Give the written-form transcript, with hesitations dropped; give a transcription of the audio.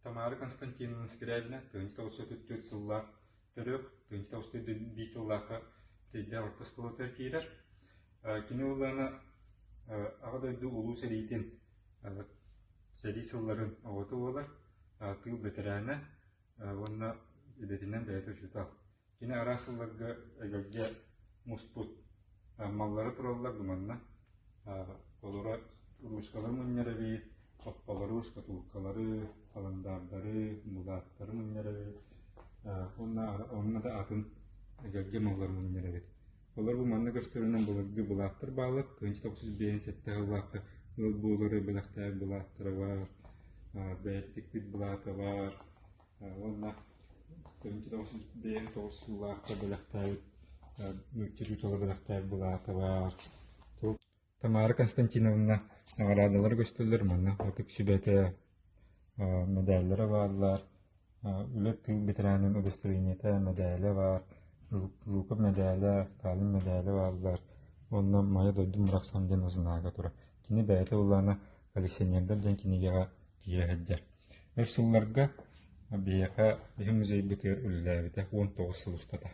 Тамара Константиновна Скрябина 1934 сыллаах төрүөх, 1935 сыллаахха Тэйдээх орто оскуолатыгар киирэр. Кини уоллаана Аҕа дойду Улуу сэриитин сэрии сылларын оҕото буолар, тыыл бэтэрээнэ уонна идэтинэн бэйэтэ учуутал. Кини араас сылларга эгэлгэ муспут маллара тураллар бу манна. Олоро ручкалары мунньар эбит, хопполору, шкатулкалары, халандаардары, мулааттары мунньар эбит уонна онно да атын эгэлгэ маллары мунньар эбит. Олор бу манна көстөрүнэн былыргы былааттар бааллар. 1997 сыллаахха ыал буолары бэлэхтээбит былааттара баар, бэйэтэ тикпит былаата баар, Уонна 1959 сыллаахха бэлэхтээбит нуучча учуутала бэлэхтээбит былаата баар. Тамара Константиновна наҕараадалара көстөллөр манна ытык сүбэтэ, мэдээллэрэ бааллар, үлэ тыыл бэтэрээнин удостоверениета, мэдээлэ баар, Жуков мэдээлэ, Сталин мэдээлэ бааллар уонна «Моя дойдум барахсан» диэн узнаага турар. Кини бэйэтэ былаана «Коллекционердар» диэн кинигэҕэ киирэ сылдьар. Өр сылларга биһиэхэ биһи музейбытыгар үлэлээбитэ 19 сыл устата.